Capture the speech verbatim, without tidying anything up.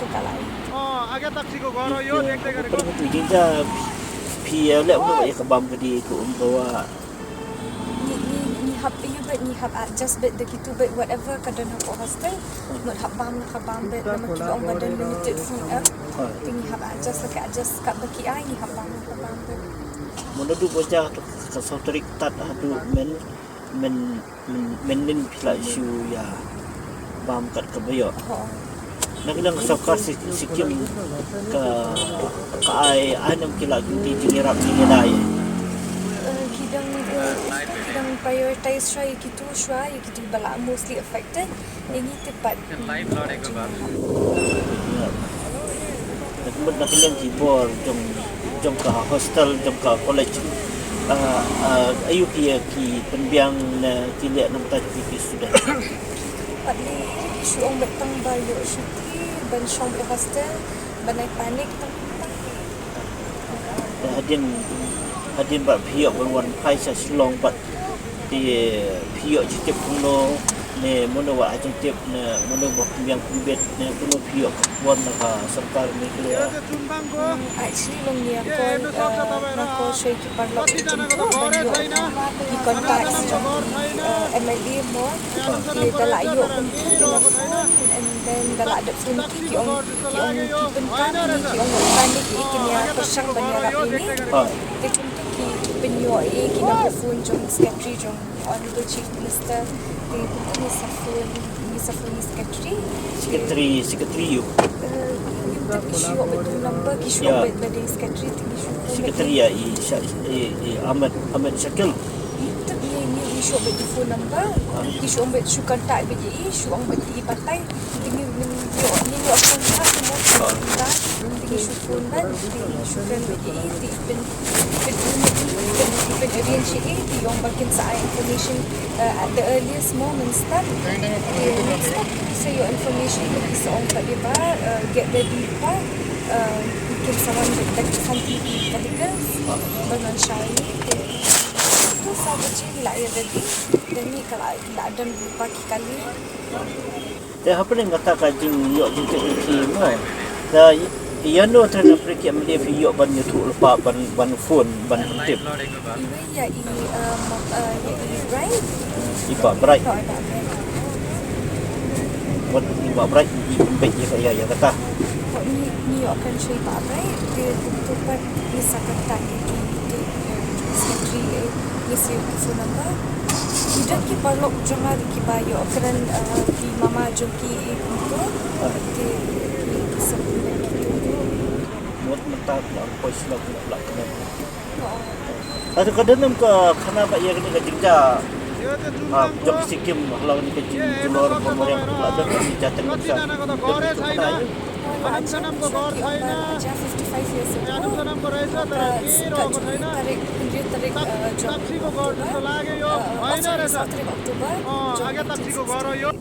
tu ka lai. Oh, आगे तक ठीक होगा और यो Ïa, देखते ka करके pynmih ïa ka bam ka die ka um ka wa. Ngi ngi ngi hap ïa bad ngi hap adjust bad da kitu bad whatever ka don hapoh hostel. Mut hap bam na ka bam bad na ma ki long ba don limited food eh. Te ngi hap adjust la ka adjust kat ba ki ai ngi hap bam na ka bam bad. Mo naduh ba jia tu ka saw tarik tad haduh men men men men nin phi la shu ïa bam kat ka ba ïoh. Ho. Na ka liang ka sorkar Sik- Sikkim ka ka ai ai nam ki la ki jingïarap jingïadei. Ki dang ki dang prioritize shuwa ïa kitu shuwa ïa kitu ba la mostly affected. Ïa ngi te pat. Mut na ka liang ki bor jong jong ka hostel jong ka college. Ayu ki ki pynbiang na ki leh nangta ki student. Pat ni ki shu ong bet tang ba ïoh shuti ban shong bet hostel ban ai panic tang tang. Hadien hadien ba phi ïoh ban wan phai sha Shillong bad te phi ïoh jingtip kumno ne mano ba ai jingtip ne mano ba pynbiang pynbit ne kumno phi ïoh wan na ka sorkar Meghalaya. Actually long nia call na call sha ki paralok ki jingtip ban ïoh ki contact jong ki MLA mo ki da la ïoh kumtu da la phone and then da la dep phone ki ki ong ki ong ki pynkan ki ong pynkan ki ki nia pyrshang ban ïarap ïa ngi. Te kumtu ki pynïoh ïa ki number phone jong secretary jong Honorable Chief Minister. Te kumtu ngi sa phone ngi sa phone ïa secretary. Secretary, secretary ïoh. Ki shu ïoh bad tu number ki shu ïoh bad bad secretary te ngi shu phone. Secretary ïa i Sha- i i Ahmed Ahmed Shakil. Te ngi ngi shu ïoh bad tu phone number ki shu ïoh bad shu contact bad i shu ïoh bad i batai. Te ngi ngi ïoh ngi ïoh phone number mo. Te ngi shu phone bad te ngi shu kren bad i te i pyn pyn pyn pyn arrange i te i ong ba kin sa ai information at the earliest mo mynstep. Te mynstep ki sa ïoh information ba ki sa ong pat ïa ba get ready pa. Kin sa wan bad ka santi ki vehicles ban wan shaw ïa ngi te tu sa baje ngi la ïa ready. Te ngi ka la la don ba ki kali. Te hapdeng kata ka jingïoh jingtip jong ki mo. Te ïano te na pyrkhat ki MLA phi ïoh ban ïathuh lypa ban ban phone ban tip. Iwei ïa i ïa i Bright. I Bah Bright. Bah Bright. Wat i Bah Bright i pynbeit ïa ïa ïa kata. Ni ni ïoh kan shu i Bah Bright te tu pat ni sa contact ïa ki secretary ni sa ïoh ki phone number. Ki don ki paralok jong nga ki ba ïoh kren ki mama jong ki i kumtu. Te ki sa pynbeit ki tu. Wat mynta ka poi shlok na la kena. Ata ka dang ka khana ba ïa kane ka jingjia. Jong Sikkim halor kane ka jingjulor ba mariang ka dang ka jingjia teng ka. Dang ka khana ïa. Aja fifty-five years ago. Ka ka jong tarik hynriew tarik jong October. Oh sorry, saw tarik October. Jong